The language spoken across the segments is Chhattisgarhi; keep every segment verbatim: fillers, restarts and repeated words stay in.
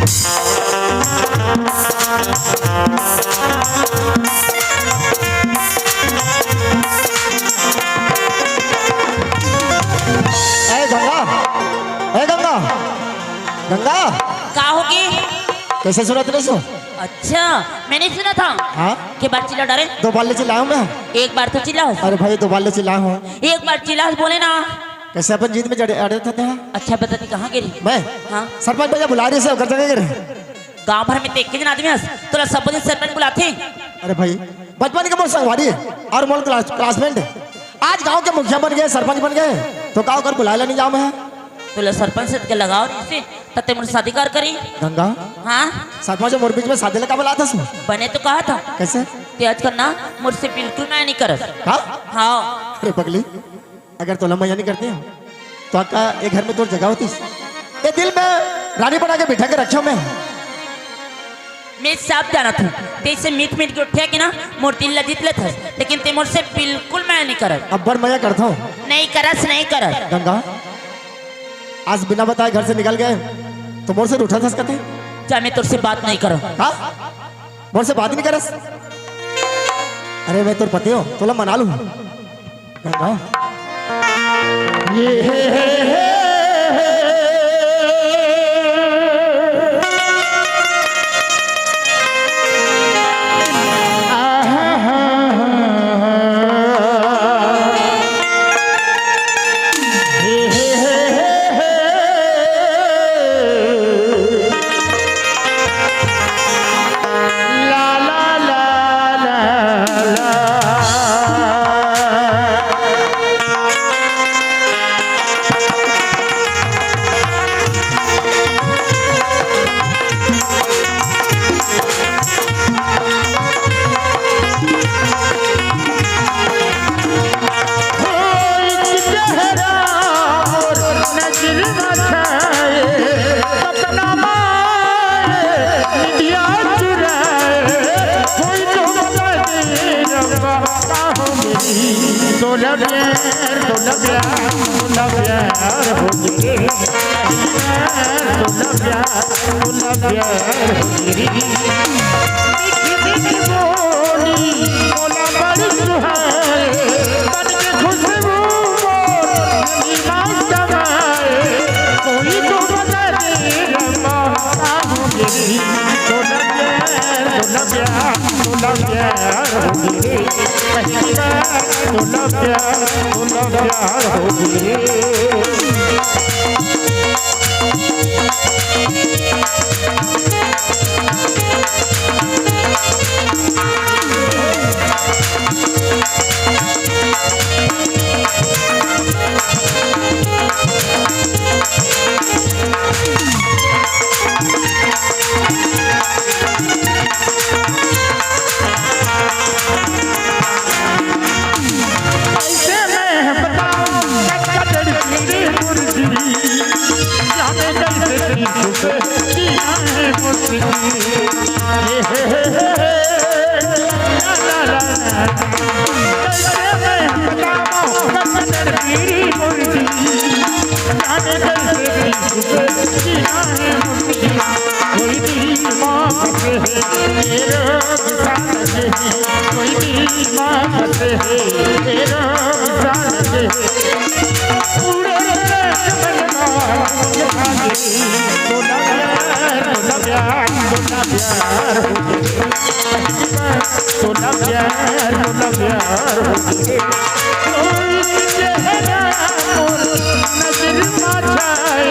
ए गंगा, ए गंगा, गंगा। का होगे? कैसे सुनत नहीं सो? अच्छा, मैं नहीं सुना था। हाँ? के बार चिल्ला डारे? दो बार ले चिल्लाया हूँ मैं। एक बार तो चिल्ला। अरे भाई, दो बार ले चिल्लाया हूँ। एक बार चिल्ला बोले ना। कैसे अपन जीत में जड़े अड़े थे, थे? अच्छा, बता दी कहाँ गिरी? मैं? हाँ। सरपंच भैया बुला रहे से, ओकर जगह गिरे। गांव भर में तो एक ही जन आदमी हस, तोला सब दिन सरपंच बुलाथे। अरे भाई, बचपन के मोर संगवारी और मोर क्लास, क्लासमेट। आज गांव के मुखिया बन गए, सरपंच बन गए, तो का ओकर बुलाए ला नहीं जाऊं मैं? तोला सरपंच से के लगाव नहीं से, त ते मोर शादी कर करी। गंगा, हाँ? सरपंच मोर बीच में शादी लगा बुलाता सु। बने तो कहा था। कैसे? ते आजकल ना मोर से बिल्कुल मया नहीं करस। हाँ? हाँ। अरे पगली, अगर तोला मया नहीं करती हो, तो आका ये घर में तोर जगह होती। ये दिल में रानी बना के बिठा के रखे हो मैं। मैं सब जानत हूँ, ते से मीठ मीठ के उठे के ना मोर दिल ला जीत लेत हस, लेकिन ते मोर से बिल्कुल मया नहीं करत। अब्बड़ मया करता हूँ। नहीं करस, नहीं करस। गंगा, आज बिना बताए घर से निकल गए, तो मोर से रूठा थस कते? जा, मैं तोर से बात नहीं करत। हाँ? मोर से बात नहीं करस? अरे, मैं तोर पति हूँ, तोला मना लूँ। गंगा। ये तोला प्यार, तोला प्यार, तोला प्यार हो गे रे। प्यार, तोला प्यार, तोला प्यार हो गे रे। मीठी मीठी बोली, तोला बड़ी सुहाए। मन के खुशबू मोर, नदी मा समाए। कोई तो बता दे रमा, का हो गे रे। तोला प्यार, तोला प्यार, तोला प्यार हो गे रे। पहली बार तोला प्यार, तोला प्यार हो गे। कैसे मैं बताऊं, कचकचर की मुर्गी, जाने कैसे तेरी छुपे सीना है मुर्गी। ये हे हे हे हे, ला ला ला ला। कैसे मैं बताऊं, कचकचर की मुर्गी, जाने कैसे तेरी छुपे सीना है मुर्गी। कोई दिमाग से है तेरा कोई भी मांगत है, तेरा जान दे। पूरे जगत में मांगत है, तोला प्यार, तोला प्यार, तोला प्यार हो गे। पहली बार तोला प्यार, तोला प्यार हो गे। कोई चेहरा मोर नजर मा छाए,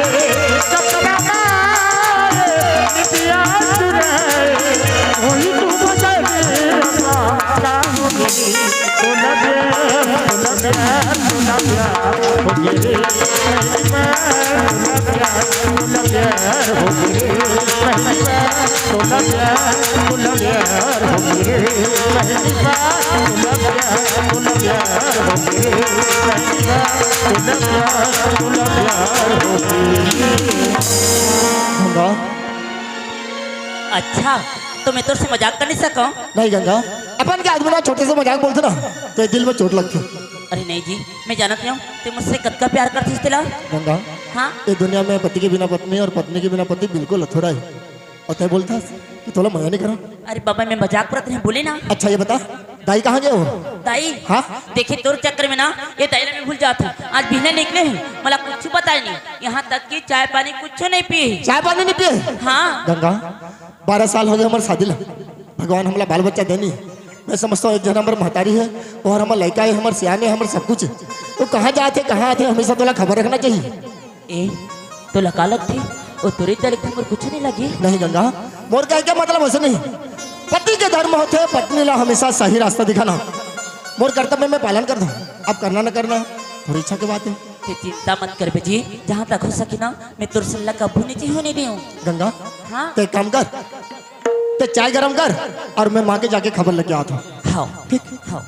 सपना माए, निंदिया चुराए। कोई तू बता दे रब्बा, का हो गे रे, तोला प्यार, तोला प्यार, तोला प्यार हो गे रे। पहली बार तोला प्यार, तोला प्यार हो गे रे। पहली बार तोला प्यार, तोला प्यार हो गे रे। पहली बार तोला प्यार, तोला प्यार हो गे रे। पहली बार तोला प्यार, तोला प्यार हो गे रे। गंगा। अच्छा, तो मैं तोर से मजाक कर नहीं सकूं? नहीं गंगा, अपन के आदमी ना छोटे से मजाक बोलथे ना, तो ये दिल में चोट लगथे। अरे नहीं जी, मैं जानत नहीं हूँ, ते मोर से कतका प्यार करथस तेला। गंगा, हाँ? ये दुनिया में पति के बिना पत्नी और पत्नी के बिना पति बिल्कुल अधूरा है। अउ तैं बोलथस कि तोला मया नइ करंव। अरे बाबा, मैं मजाक करत रहेंव, बोलेंव ना। अच्छा, ये बता, दाई कहाँ गे हो? दाई? हाँ? देखे तोर चक्कर में ना, ये दाई ला मैं भूल जात हंव। आज बिहने निकले हे, मोला कुछ बताय नहीं, यहाँ तक कि चाय पानी कुछ नहीं पिए। चाय पानी नहीं पिए? हाँ। गंगा, बारह साल हो गे हमर शादी ला, भगवान हमला बाल बच्चा दे नहीं। मैं समझथंव एक झन हमर महतारी हे, अउ हमर लइका हे, हमर सियान हे, हमर सब कुछ हे। वो कहाँ जात हे, कहाँ आत हे, हमेशा तोला खबर रखना चाहिए। ए, तोला का लगथे? ओ तोरे त लगथे, मोर कुछ नहीं लगे। नहीं गंगा, मोर कहे के मतलब वइसे नहीं। पति के धर्म होथे पत्नी ला हमेशा सही रास्ता दिखाना। मोर कर्तव्य मैं पालन करथंव, अब करना न करना तोर इच्छा के बात हे। तैं चिंता मत करबे जी, जहाँ तक हो सके ना, मैं तोर संग ला कभू नहीं होने देंव। गंगा, हाँ? तैं एक काम कर, तैं चाय गरम कर अउ मैं माँ के जाके खबर लेके आत हंव। हाँ। ठीक? हाँ।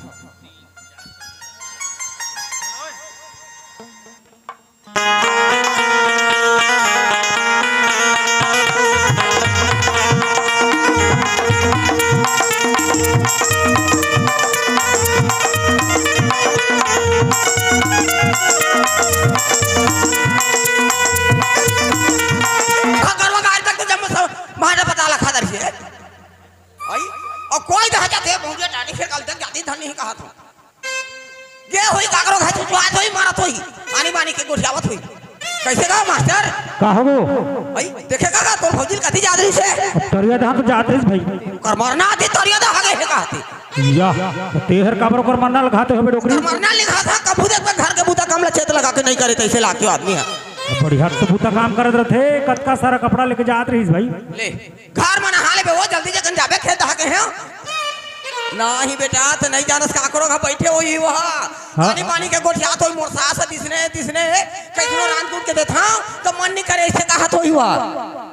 खगरवा गाड़ी तक तो जम्मो सब मारे पता लखा दर से। आई, अउ कोई दहा जाथे, भौंडिया डाड़ी फेर काल तक जाती धन नहीं कहा था। गे होही काकरो घर चुचुआत होही, मारत होही, आनी बानी के गोठियावत होही। कइसे गा मास्टर? का होगो? भाई, देखे का, का तोर भौजी ल कति जात रहिस हे? अब तरिया दहा तो जात रहिस भाई। ओकर मरना आती तरिया दहा गे हे कहती। या, तेहर काबर ओकर मरना ल खाते होबे डोकरी? ओकर मरना लिखा था, कभू देख घर के बूता काम ला चेत लगा के नहीं करे, तइसे लागते आदमी हे। अब बढ़िया तो बूता काम करत रथे, कतका सारा कपड़ा लेके जात रहिस भाई। ले, घर म नहा लेबे, वो जल्दी जकन जाबे खेत दहा के हे। नहीं बेटा, त नहीं जानस काकरो घर बैठे होही वहा। हाँ। पानी पानी के गोठियात होही, मोर सास ह दिसने, दिसने, कइसनो रांध कूट के देथंव, त मन नहीं करे, अइसे कहत होही वहा।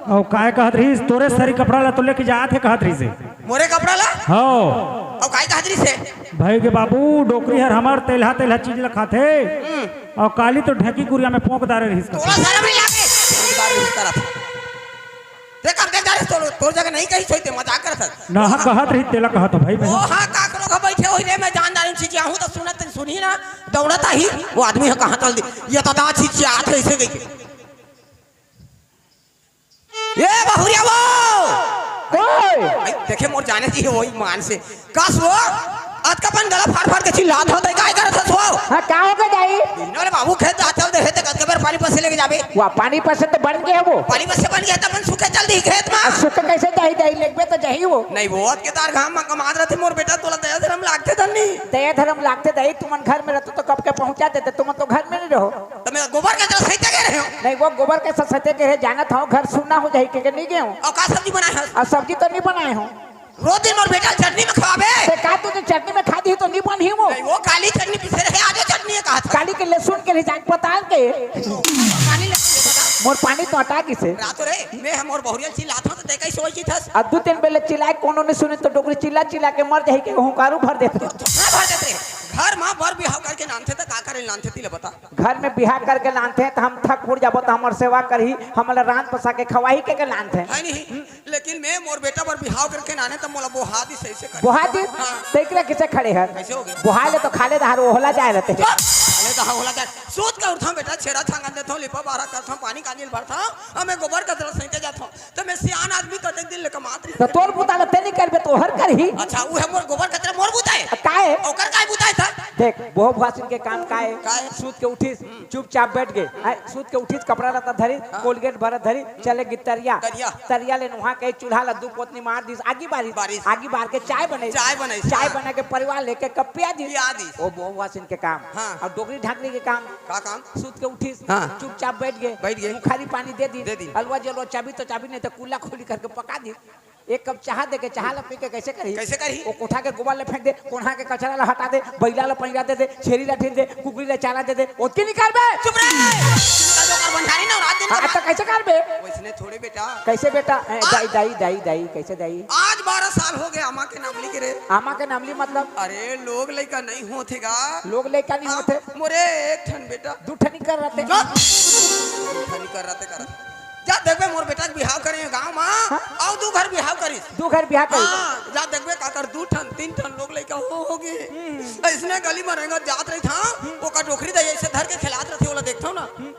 अउ काय कहत रहिस, तोरे सारी कपड़ा ला तो लेके जात हे कहत रहिस हे। मोरे कपड़ा ला? हाँ। अउ काय कहत रहिस हे? भाई के बाबू, डोकरी हर हमर तेलहा, तेलहा चीज ला खाथे। हम्म। अउ काली तो ढेंकी गुरिया में पोंक डारे रहिस तोला कथे। शरम नहीं लागे? बार use करत। देख, अब देख, जा रे, तोर, तोर जगह नहीं कही सोचते, मजाक करत हस। ना, हाँ, कहत रही, तेला कहत हंव भाई मैं। ओ हाँ, काकरो घर बैठे होही रे, मैं जान डारेंव, चिचियाहूं त सुनत, सुनही ना, दौड़त आही, वो आदमी ह कहाँ तल दी, ये तो दांत चिचियात हे, अइसे कहिके। ए बहुरिया वो! ओए! भाई, देखे मोर जाने जी, वही मान से। कस वो? अतका अपन गला फाड़ फाड़ के चिल्लात हो, तैं काय करत हस वो? हाँ, का हो गे दाई? इन्हों ले बाबू खेत जा चल दे हे, ते कतके बेर पानी पसे लेके जाबे? वाह, पानी पसे तो बन गे हे वो। पानी पसे बन गे हे, त अपन सूखे चल दी खेत म। आ, सूखे कइसे जाही दाई? लेगबे तो जाही वो। नहीं वो, अतके तार घाम म कमात रथे मोर बेटा, तोला दया धरम लागथे धन्नी। दया धरम लागथे दाई, तुमन घर में रहते तो कब के पहुंचा देते, तुमन तो घर में नहीं रहो। त मैं गोबर के तरह सहिते गे रहेंव। नहीं, वो गोबर के साथ सहिते गे रहे, जानत हंव, घर सूना हो जाही, के, के नहीं गेंव। अउ का सब्जी बनाए हस? अउ सब्जी तो नहीं बनाए हंव। रोज दिन मोर बेटा ल चटनी में खवाबे। ते का तू तो चटनी में खा दिही तो नहीं बनही वो? नहीं, वो काली चटनी पीसे रहे, आजो चटनी हे कहत हे। काली के लहसुन के रही जाके पताल के। पानी ले, ये बता। मोर पानी तो अटा गिस हे। रातो रे, मैं ह मोर बहुरिया ल चिल्लात हंव, त ते कइसे होई चिथस? अब दू तीन बेले चिल्लाए, कोनो नहीं सुने, त डोकरी चिल्ला चिल्ला के मर जाही के हुंकारू भर देथे। तो थोड़ा भर देते। घर म बर बिहाव करके लानथे, त का करे लानथे, तिला बता। घर में बिहा करके लानथे, त हम थक फुर जाबो, त हमर सेवा करही, हमला रांध पसा के खवाही के, के लानथे। है नहीं, लेकिन मैं मोर बेटा बर बिहाव करके लाने, त मोला बोहा दिस, अइसे कर। बोहा दिस? हाँ। त एकरा कइसे खड़े हस? कइसे हो गे? बोहा ले तो खाले दहार ओहला जाए रहिथे। चुप! खाले दहार ओहला जाए। सूत के उठथंव बेटा, छेड़ा छांगन देथंव, लिपा बारा करथंव, पानी कांजी ल भरथंव, अउ मैं गोबर कचरा सहिते जाथंव। त मैं सियान आदमी, कतेक दिन ले कमात रहिस। त तोर बूता ल ते नहीं करबे, त ओहर करही। अच्छा, वो हे मोर गोबर कचरा, मोर बूता हे। काय हे? ओकर काय बूता हे त? देख, बहु भुआसिन के काम काय हे? काय हे? सूत के उठिस, चुपचाप बैठ गे। आय, सूत के उठिस, कपड़ा लत्ता धरिस, हाँ। कोलगेट भरत धरिस, चले गे तरिया। तरिया। तरिया ले नहा के चूल्हा ला दू पोतनी मार दिस, आगी बारिस। बारिस। आगी बार के चाय बनाइस। चाय बनाइस, चाय हाँ। बना के परिवार लेके कप पिया दिस। पिया दिस। ओ बहु भुआसिन के काम। हाँ। अउ डोकरी ढाकरी के काम। का काम? सूत के उठिस, हाँ। चुपचाप बैठ गे। बैठ गे। मुखारी पानी दे दिस। दे दिस। अलवा जलवा चाबी तो चाबी नहीं त कुल्ला खोली करके पका दिस। एक कप चाहा दे के, चाहा ला पी के कइसे करही? कइसे करही? वो कोठा के गोबर ला फेंक दे, कोन्हा के कचरा ला हटा दे, बइला ला पैरा दे दे, छेरी ला ढील दे, कुकरी ला चारा दे दे, ओतकी नहीं करबे? चुप रहे। दिन का तो कर बंधारी ना, रात दिन हाँ, का त कइसे करबे? वइसने थोड़े बेटा। कइसे बेटा? ए, आ? दाई, दाई, दाई, दाई, कइसे दाई? आज बारह साल हो गे आमा के नाम ली के रे। आमा के नाम ली मतलब? अरे, लोग लइका नहीं होथे गा। लोग लइका नहीं हाँ, होथे? मोरे एक ठन बेटा। दू ठन कर रहते। चुप। दू ठन कर रहते करत। जा देखबे, मोर बेटा के बिहाव करे हे गांव म, हाँ? अउ दू घर बिहाव करिस। दू घर बिहाव करिस। हाँ, जा देखबे, काकर दू ठन, तीन ठन लोग लइका हो, हो गे। हम्म। अइसने गली म रेंगत जात रहिथंव, ओकर डोकरी दाई अइसे धर के खेलात रहिथे, ओला देखथंव ना। हम्म।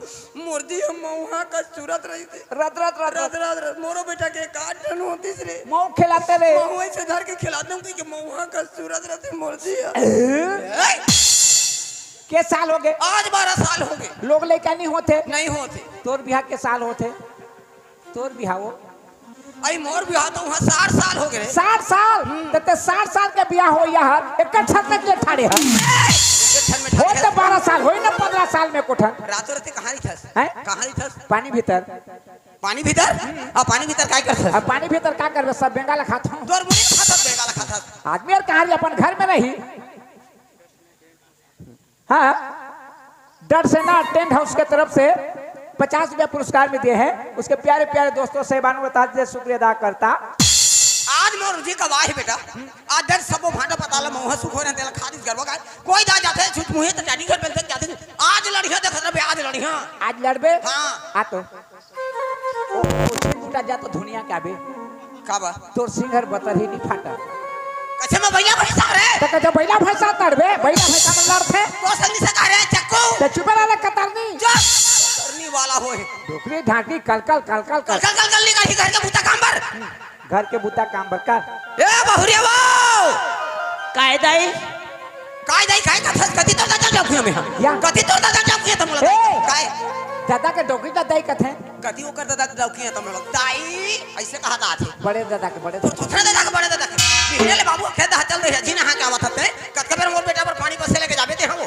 मोर जी ह मउहा कस चुरत रहिथे। रत रत रत रत। रत रत रत। मोरो बेटा के एकाध ठन होतिस रे। मउ खेलाते रे। मउ अइसे धर के खेलाते हूँ कि मउहा कस चुरत रहिथे मोर जी ह। ए? के साल होगे? आज बारह साल होगे। लोग लइका नइ होथे। नइ होथे। तोर बिहा के साल होथे? तोर बिहा वो? अई मोर बिहा तो उहाँ साठ साल होगे रे। साठ साल? हम्म। त ते साठ साल के बिहा हो या हर, एक छत में के ठाड़े हर। एक छत में हो ठाड़े त हर। बारह साल होई ना, पन्द्रह साल में कोठन। रातों रात कहाँ रहिथस? हैं? कहाँ रहिथस? पानी भीतर। पानी भीतर? हम्म। अब पानी भीतर काय करथस? अब पानी भीतर का करबे? सब बेंगा ला खाथों। तोर मुड़ी खाथस, बेंगा ला खाथस। आदमी यार कहाँ रही? अपन घर में रही। हाँ, डर सेना टेंट हाउस के तरफ से पचास रुपया पुरस्कार भी दिए हैं। उसके प्यारे प्यारे दोस्तों से बानू बता दीजिए, शुक्रिया अदा करता। आज मोर जी का वाह बेटा, आज डर सबो भांडा पताल मउहा सुखो रहते ला खादिस गरबा गाय। कोई दा जाथे छुट मुहे त चाटी घर बेलते जाथे। आज लड़िया देखत रहे, आज लड़िया। आज लड़बे? हाँ। आ तो। ओ, ओ, सिंगुटा जा तो धुनिया के आबे। का बा? तोर सिंगर बतर ही नहीं फाटा। कइसे मैं बइला भैंसा रे? त कइसे बइला भैंसा तड़बे? बइला भैंसा मन लड़थे। तो संगी से कह रहे चक्कू। त चुप रह रे कतरनी। चुप। करनी वाला होए। डोकरी ढाकी कल कल कल कल कल। कल कल कल कल नहीं कही घर के बूता काम बर। घर के बूता काम बर कर। ए बहुरिया वो। काय दाई? काय दाई, काय कथस? कति तोर दादा जाऊ किया मैं? या। कति तोर दादा जाऊ किया त मोला ए! काय? दादा के डोकरी दादा ही कथे। कति ओकर दादा जाऊ किया त मोला? दाई, अइसे कहा दा आथे। बड़े दादा के, बड़े तोर दादा। थोथरा दादा के, बड़े दादा के। बिहने ले बाबू खेत हा चल दे, जी नहा के आवत हते। कतका बेर मोर बेटा बर पानी बसे लेके जाबे ते हवो।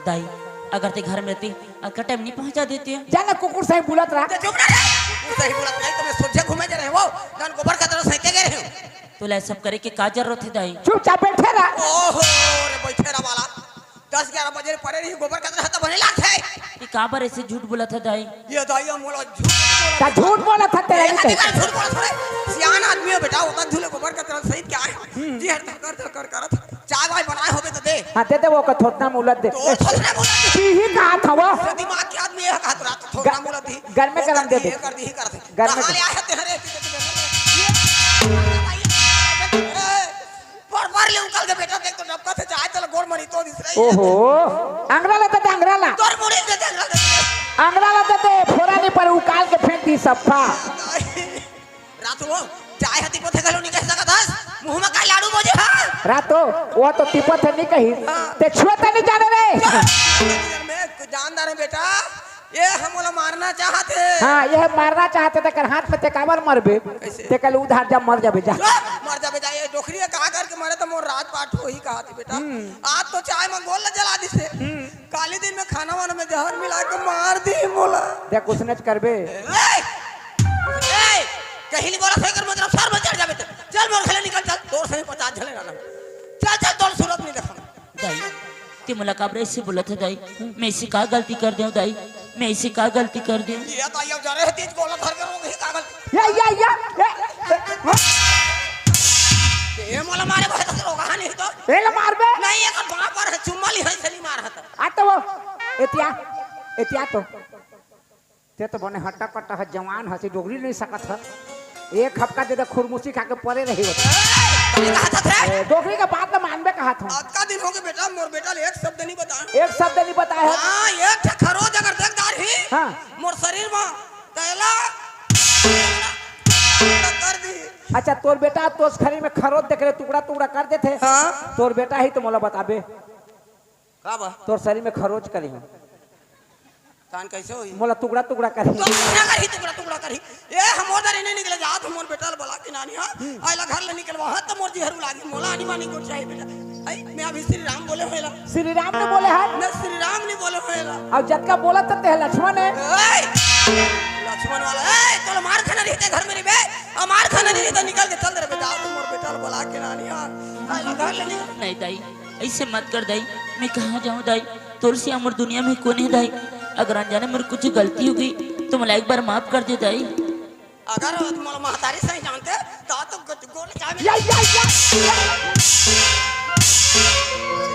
दाई, अगर ते घर में रहती, अतका टाइम नहीं पहुंचा देती। जा ना कुकुर सही बुलत रहा। ते चुप रह रे। कुकुर सही बुलत नहीं, त मैं सोझे घूमे जा रहे हो। गन गोबर कचरा सहिते गए रहे हो। तोला सब करे के का जरूरत हे दाई? चुपचाप बैठे रह। ओहो, रे बैठे रह वाला। दस ग्यारह बजे परे रही, गोबर कचरा त बने लागथे। ये का बर ऐसे झूठ बोलत हे दाई? ये दाई मोला झूठ बोलत का हे। झूठ बोलत हे तेरा ये नहीं कहीं? झूठ बोलत हे। सियान आदमी हो बेटा, ओतन झूले गोबर कचरा सहित क्या है? जी हर धकर धकर करत। चाय वाय बनाए होबे त दे। हाँ, दे दे, वो का थोथना मुलत दे। तो थोथना मुलत दे। पीही कहा था वो? से दिमाग के आदमी ये कहा तो रात थोथना ग-, मुलत दी। घर में वो गरम कर दे दी, दे। ये कर दी, ही कर दे। घर में कहाँ ले आया तेरे? पर मार ले उकाल के बेटा, देख तो डबका से चाय चला गोड़ मरी तो दिस रही। ओहो, अंगरा ला दे दे, अंगरा ला। तोर मुड़ी दे दे, अंगरा दे दे। अंगरा ला दे दे, फोरा नहीं पर उकाल के फेंक दी सफा। रात हो, चाय ह तिपत हे घलो नहीं कह सकत हस। मुंह में काय लाडू बोजे हा? रात हो, वो तो तिपत हे नहीं कही। हाँ। ते छुआ त नहीं जाने रे। मैं जानदार हूँ बेटा, ये हम मोला मारना चाहत हे। हाँ, ये मारना चाहत हे, तेकर हाथ में ते काबर मरबे? कैसे? ते कल उधार जा मर जाबे जा। चुप, मर जाबे जा, ये डोकरी का करके मरे त मोर राज पाट होही कहा थी बेटा। हम्म। आज तो चाय में गोल जला दिसे। हम्म। काली दिन में खाना वाना में जहर मिला के मार दी मोला। देख, उसने च करबे। ए! ए! कहीं नहीं बोला, सही कर, मतलब, सर में चढ़ जाबे ते। चल, मोर घले निकल, चल। तोर सही पचास झले रहना। चल, चल, तोर सूरत नहीं देखा। दाई, ते मोला काबर ऐसे बोलत हे दाई? मैं ऐसे का गलती कर देव दाई? मैं ऐसे का गलती कर देव? ये दाई, अब जा रहे हैं, तेज बोला, धर के रोक ही का गलती? या, या, या, ए, ए, हाँ? ये मोला मारे बहुत से रोगा नहीं तो। ए, ला मार बे। नहीं, ये का बाप पर है, चुम्मा ली है, से नहीं मार हता। आ तो वो, एतिया, एतिया तो। ते तो बने हट्टा कट्टा ह, जवान हसी, डोकरी नहीं सकत ह। एक हफ्ता दे दे, खुरमुसी खा के परे रही होत। ए, कहाँ था थे? ए, डोकरी के बात ल मानबे कहा था। अतका दिन हो गए बेटा, मोर बेटा ले एक शब्द नहीं बता। एक शब्द नहीं बताया है? हाँ, एक ठे खरोच अगर देख डार ही, हाँ। मोर शरीर में तैला कर दी। अच्छा, तोर बेटा तोर शरीर में खरोच देख रहे, टुकड़ा टुकड़ा कर देथे। हाँ। तोर बेटा ही तो मोला बताबे। का बा? तोर शरीर में खरोच करी हूँ। तान कैसे होई? मोला टुकड़ा टुकड़ा करी। तो टुकड़ा करी, टुकड़ा टुकड़ा करी। ए, हमर दर इन्हें निकले जात, हमर बेटा ल बोला के नानी, हाँ? हम्म। आइला घर ले निकलवा, हाँ, तो मोर जिहरू लागी, मोला आनी बानी को चाहिए बेटा। आई, मैं अभी श्री राम बोले होएला। श्री राम ने बोले है? मैं श्री राम नहीं बोले होएला। अब जतका बोला तो ते लक्ष्मण है। ए, लक्ष्मण वाला, ए, तो मार खाना रहते घर में रे बे। आ, मार खाना नहीं रहता, निकल के चल दे रे बेटा, तो मोर बेटा ल बोला के नानी, हाँ? आइला घर ले निकल। नहीं दाई, ऐसे मत कर दाई, मैं कहाँ जाऊँ दाई? तोर से हमर दुनिया में कोन है दाई? अगर अनजाने मेरे कुछ गलती हो गई तो मोला एक बार माफ कर दे दाई। अगर मोला महतारी सही जानते तो, तो गो-, गोल चाहे या, या, या, या।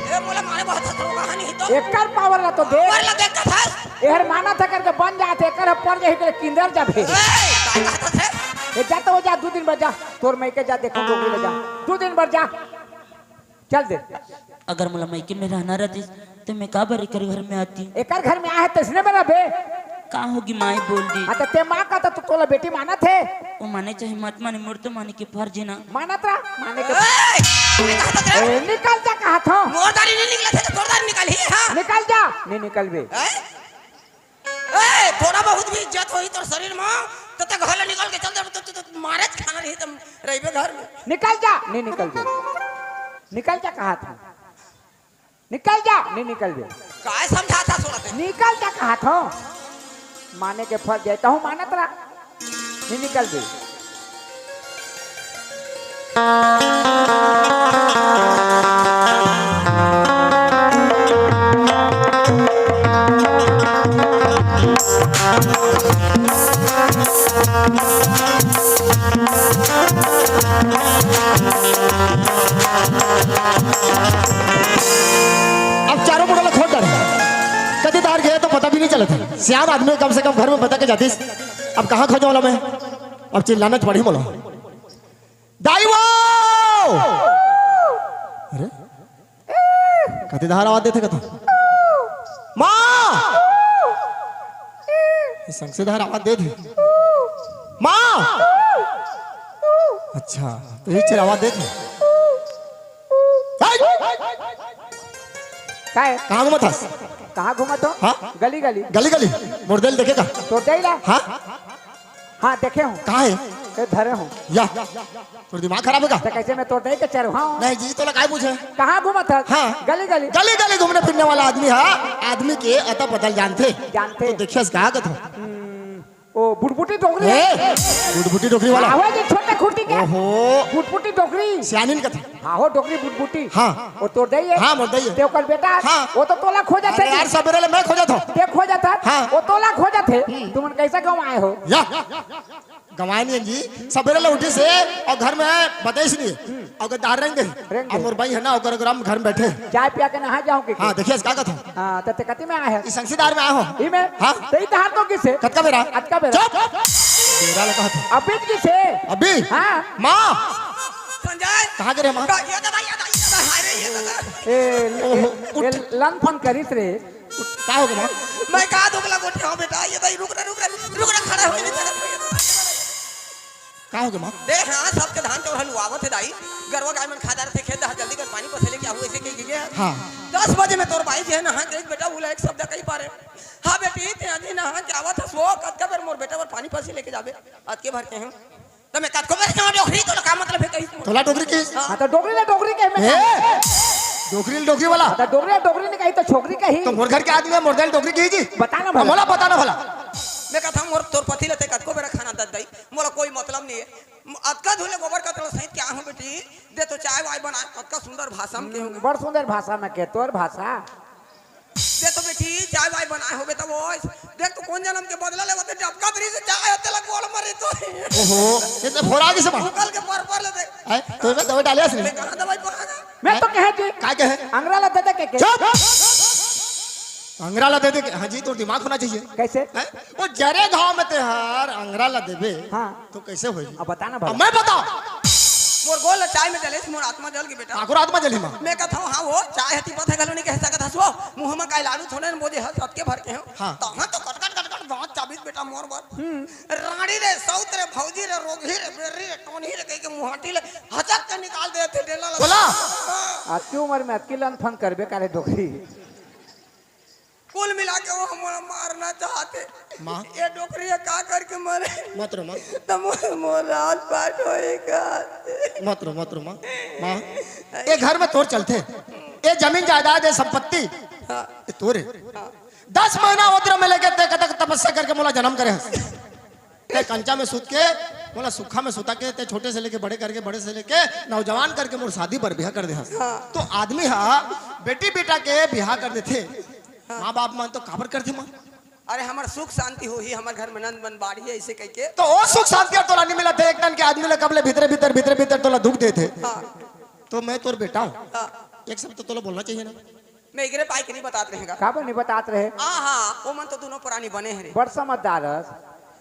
ए, मोला मारे बहुत हथरोगा नहीं तो। एकर पावर ला तो दे। पावर ला देख के था। एहर माना था करके बन जाते, एकर पर जाही के किंदर जाबे। ए, काय कहत हे? ए, जा तो हो जा, दू दिन बर जा। तोर मइके जा, देखो डोकरी ले जा। दू दिन बर जा। चल दे। अगर मोला मइके में रहना रहती, तो मैं का बर एकर घर में आती? एकर घर में आहे, तइसने में रहबे। का होगे माई, बोल दे। हाँ, त ते माँ का त तू तोला बेटी मानत हे? ओ माने चाहे मत माने, मोर तो माने के फर्ज हे ना। मानत रहा, माने के। ए, ए, निकल जा कहा था। मोर दारी नहीं निकला था, तो तोर दारी निकल ही, हाँ। निकल जा, नहीं निकल बे। ए? ए, थोड़ा बहुत भी इज्जत होही तोर शरीर में, तो ते घर ले निकल के चल जा, तो, तो, तो मारे खाना रही, तुम रहिबे घर में। निकल जा, नहीं निकल बे। निकल जा कहा था। निकल जा, नहीं निकल बे। काय समझाथा सोरा ते? निकल जा कहा था। माने के फर्ज हे, तहूँ मानत रहा। नहीं निकल बे। अब चारों मुड़ा ला खोज डारे। कति तार गए तो पता भी नहीं चलत हे। सियान आदमी कम से कम घर में बता के जातिस। अब कहाँ खोजों ला मैं? अब चिल्लाना तो पड़ी मोला। दाई वो! अरे? कति डहर आवाज देथे कथा? माँ! ये संग से डहर आवाज देथे। माँ! अच्छा, तो ये चेर आवाज देथे। काय? कहाँ घूमत हस? कहाँ घूमत हो? हाँ? गली गली। गली गली? मोर दाई ल देखे का? तोर दाई ला? हाँ? हाँ, देखे हूँ। कहाँ हे? ए, धरे हूँ। या, तोर दिमाग खराब हे का? तो कैसे मैं तोर दाई के चरवाहा हूँ? नहीं जी, तोला काय पूछे? कहाँ घूमत हस? हाँ। गली गली। गली गली घूमने फिरने वाला आदमी हे, आदमी के अता पता ल जानथे। जानथे। तो देखियस का कथा? ओ, बुटबुटी डोकरी। ए, बुटबुटी डोकरी वाला। आवाज छोटे खुटी के। ओहो। बुटबुटी डोकरी। सियानिन कथा। हाँ हो, डोकरी बुटबुटी। हाँ। ओ तोर दाई हे? हाँ, मोर दाई हे। ते ओकर बेटा? हाँ। ओ तो तोला खोजत हे अरे यार, सबेरे ले मैं खोजत हूँ। ते खोजत हे? हाँ। ओ तोला खोजत हे। हम्म। तुमन कैसे गँवाए हो? या, गँवाए नहीं जी। सबेरे ले उठिस हे अउ घर में बताइस नहीं। हम्म। अउ दार रेंग दे। रेंग दे। अउ मोर बाई हे ना, ओकर ग्राम घर में बैठे। चाय पिया के नहा जाऊँ के? हाँ, देखियस का कथा? हाँ, त ते कति में आए हे? ई संग से दार में आए हो। ई में? हाँ। त ई तहार तो किस हे? कतका बेरा? अतका बेरा। चुप! बेरा लगा था। अभी किस हे? अभी? हाँ। माँ! संजय! कहाँ गे रे माँ? का-, ये दादा, ये दादा, ये दादा, हाय रे, ये दादा। ए, ओहो, ए, उठ। ए, लन फन करिस रे। उठ, का होगे माँ? मैं का दुगला गोठिया हूँ बेटा, ये दाई, रुक रे, रुक रे, रुक रे, खड़ा हो, ये दादा। का होगे माँ? दे हाँ, सबके धान चौरा लुआवत हे दाई। गरवा गाय मन खा डारथे खेत डहर, जल्दी कर पानी पसे लेके आहू, ऐसे कहि के गे। हाँ। दस बजे में तोर बाई जे हे नहा के, एक बेटा उला एक शब्द कहि पारे। हाँ बेटी, ते अभी नहा के आवत हस वो, कतका बेर मोर बेटा बर पानी पसे लेके जाबे? अतके भर के हूँ। त मैं कतको बेर के हूँ डोकरी, तोला का मतलब हे कहिस? तोला डोकरी कहिस? हाँ। हाँ, त डोकरी ला डोकरी कहे मैं। ए! डोकरी ला डोकरी वाला? हाँ, त डोकरी ला डोकरी नहीं कही, त छोकरी कही। त मोर घर के आदमी हे, मोर दाई ला डोकरी कही जी? बताना भला। मोला बताना भला। मैं कहत हूँ, मोर तोर पति ला ते कतको बेरा खाना दत दाई। मोला कोई मतलब नहीं हे। अतका धुले गोबर कचरा सहित क्या हूँ बेटी, दे तो चाय वाय बनाए, अतका सुंदर भाषा में के हूँ। बड़ सुंदर भाषा में के, तोर भाषा। दे तो बेटी, चाय वाय बनाए हो बेटा, वो देख तो कौन जन्म के बदला लेवत हे, डबका दरी से चाय होते लग बोल मरे तो। ओहो, ये तो फोरा के समा। उकल के पर पर ले दे। आए, तो मैं दवाई डाले असली। मैं कहाँ दवाई पकाना? मैं तो कहे जी। का कहे? अंगरा ला दे दे के, के? चुप! अंगरा ला दे दे के, हाँ जी, तो दिमाग होना चाहिए। कैसे? हैं? वो जरे घाव में ते हर अंगरा ला देबे, हाँ। तो कैसे होई? अब बताना भला। अब मैं बता। मोर गोल चाय में जलेस, मोर आत्मा जल के बेटा। ठाकुर आत्मा जली माँ। मैं कहत हूँ, हाँ वो, चाय हती पता घलो नहीं कह सकत हस वो। मुँह में काय लाडू थोड़े न बोजे हस, अतके भर के हो। हाँ। तहाँ तो कटकट कटकट दाँत चाबिस बेटा मोर बर। हम्म। रानी रे, सौत रे, भौजी रे, रोगही रे, बेर्री रे, टोनही रे, कहि के मुहाटी ले हचक के निकाल देथे डेला ला। बोला। हाँ। अतकी उमर में अतकी लन फन करबे करे डोकरी। कुल मिला के वो मोला मारना चाहथे। माँ। ये डोकरी ह का करके मरे? मत रो माँ। त मोर, मोर राज पाट होई का? मत रो, मत रो माँ। माँ, ये घर में तोर चलथे। ये जमीन जायदाद, ये संपत्ति, हाँ। ये तोरे। हाँ। दस महीना उद्र में लेके ते कतक तपस्या करके मोला जन्म करे हस। ते कंचा में सुत के, मोला सुखा में सुता के, ते छोटे से लेके बड़े करके, बड़े से लेके नौजवान करके मोर शादी बर बिहा कर दे हस। हाँ। तो आदमी हा बेटी बेटा के बिहा कर देथे। हाँ। माँ बाप मन तो काबर करथे माँ? अरे हमर सुख शांति होही, हमर घर में नंद मन बाढ़ी, ऐसे कहि के। तो ओ सुख शांति अउ तोला नहीं मिलत हे, एक टन के आदमी ला कब ले भीतरे भीतर, भीतरे भीतर तोला दुख देथे। हाँ। तो मैं तोर बेटा हूँ। हाँ। एक शब्द तो तोला बोलना चाहिए ना। मैं एकरे पाई के नहीं बतात रहेगा। काबर नहीं बतात रहे? हाँ, हाँ, वो मन तो दोनों प्राणी बने हैं रे। बड़ समझदार हस।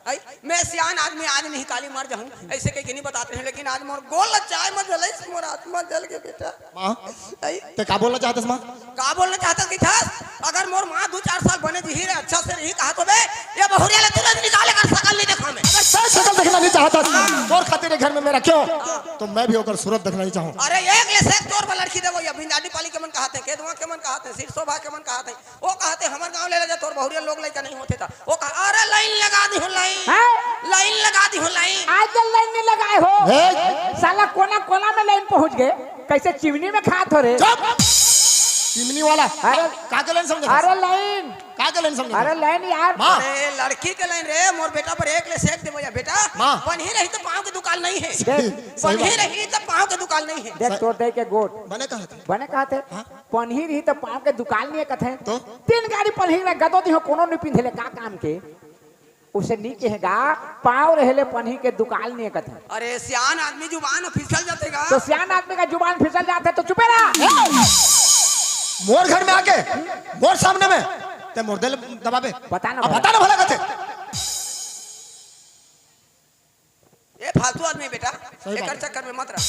आई, मैं सियान आदमी, आज नहीं काली मर जाहूं, ऐसे कहिके नहीं बतात रहें, लेकिन आज मोर गोड़ ल चाय मत जलाइस, मोर आत्मा जल गे बेटा। माँ, आई, ते का बोलना चाहतस माँ? का बोलना चाहतस कि थस? अगर मोर माँ दू चार साल बने जिही रहे, अच्छा से रही, कहा तो बे, ये बहुरिया ले तुरंत निकाले कर, सकल नहीं देखा मैं। अगर तैं सकल देखना नहीं चाहतस, तोर खातिर ये घर में मैं रखे हों, तो मैं भी ओकर सूरत देखना नहीं चाहूँ। अरे एक ले से एक तोर बर लड़की देबो, ये भिंडाडी पाली के मन कहत हे, केदवा के मन कहत हे, सिरसोभा के मन कहत हे, वो कहत हे, "हमर गाँव ले ले जा, तोर बहुरिया लोग लइका नहीं होथे त।" वो कहा, "अरे लाइन लगा दी हूँ, लाइन।" हैं? लाइन लगा दी हूँ, लाइन। आज तक लाइन नहीं लगाए हो। ए! साला कोना कोना में लाइन पहुंच गए, कैसे चिमनी में खात हो रे? चुप! चिमनी वाला। अरे! का के लाइन समझे? अरे लाइन। का के लाइन समझे? अरे लाइन यार। माँ। अरे लड़की के लाइन रे, मोर बेटा बर एक ले से एक देबो या बेटा। माँ। पनही रही त पाँव के दुकाल नहीं हे। देख। सही पनही बात। रही त पाँव के दुकाल नहीं हे। देख तोर दे के गोट। बने कहत हे। बने कहत हे। हाँ। पनही रही त पाँव के दुकाल नहीं हे कथे। तो? तीन गाड़ी पनही में गदो दिहो, कोनो नहीं पिंधे ले, का काम के? उसे नहीं कहेगा, पाँव रहे ले पनही के दुकाल नहीं हे कथे। अरे सियान आदमी जुबान फिसल जाथे गा। तो सियान आदमी का जुबान फिसल जाथे तो चुपे रहा। मोर घर में आके, मोर सामने में, ते मोर दिल दबाबे। बता ना अब भला। बता ना भला कथे। ए फालतू आदमी बेटा, सही बात एकर है। चक्कर में मत रह।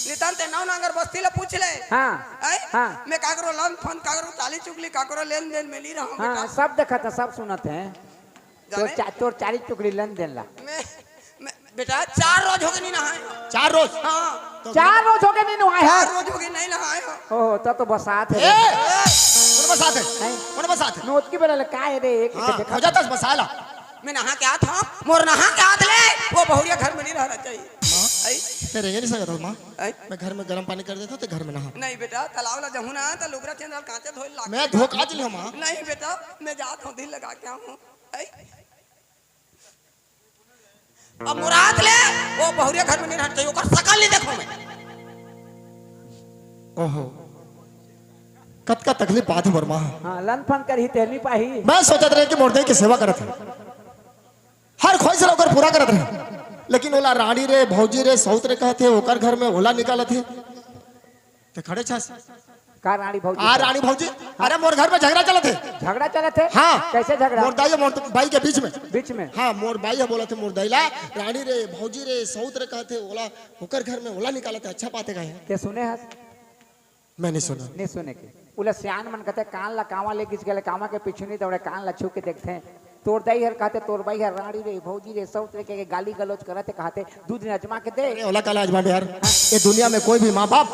नितान ते नौ नांगर बस्ती ला पूछ ले। हाँ। आय? हाँ। मैं काकरो लन फन, काकरो चाली चुगली, काकरो लेन देन में नहीं रहूं हाँ, बेटा। सब देखत हे, सब सुनत हे। तोर जाने? चा-, तोर चाली चुगली लेन देन ला। मैं, मैं, बेटा, चार रोज हो गए नहीं नहाए। चार रोज? हाँ। तो चार रोज हो गए नहीं नहाए चार हैं? रोज हो गए नहीं नहाए हो। ओहो, तब तो बसात हे। ए! कौन बसात हे? हैं? कौन बसात हे? नोच की बना ले, का हे रे? एक हाँ, देखा हो जाता है बसाला। मैं नहा के आत हूँ, मोर नहा के आत ले, वो बहुरिया घर में नहीं रहना चाहिए। माँ, आई? मैं रेंगे नहीं सकता हूँ, माँ। आई? मैं घर में गर्म पानी कर देता हूँ, तो घर में नहा। नहीं बेटा, तालाब ला जहूँ ना, तो लुगरा चेंदल कांचे धोए लाग। मैं धो काज लिया, माँ। नहीं बेटा, मैं जात हूँ, दिल लगा के आऊँ। आई? अब मुराद ले, वो बहुरिया घर में नहीं रहना चाहिए, ओकर सकल नहीं देखो मैं। ओहो, कतका तकलीफ बात हे मोर माँ। हाँ, लन फन करही तेल नहीं पाही। मैं सोचत रहे कि मोर दई के सेवा करत हे, हर ख्वाहिश ला ओकर पूरा करत रहे, लेकिन ओला रानी रे, भौजी रे, सौत रे कहत हे, ओकर घर में ओला निकालत हे। ते खड़े छस। का रानी भौजी आ से? रानी भौजी, अरे मोर घर में झगड़ा चलत हे। झगड़ा चलत हे? हाँ। कैसे झगड़ा? मोर दाई और मोर बाई के बीच में। बीच में? हाँ, मोर बाई ह बोलत हे मोर दाई ला, "रानी रे, भौजी रे, सौत रे कहत हे, ओला, ओकर घर में ओला निकालत हे, अच्छा पाते का हे?" ते सुने हस? मैं नहीं सुना। नहीं सुने के। उला सियान मन कहते, "कान ला कांवा ले गिस गेले, कांवा के पीछू नहीं दौड़े, कान ला छू के देखते हैं।" तोर दाई हर कहते, तोर बाई हर रानी रे, भौजी रे, सौत रे के गाली गलौज करत हे, कहते, "दू दिन अजमा के दे।" अरे, ओला काला अजमा यार। हाँ। ये दुनिया में कोई भी माँ बाप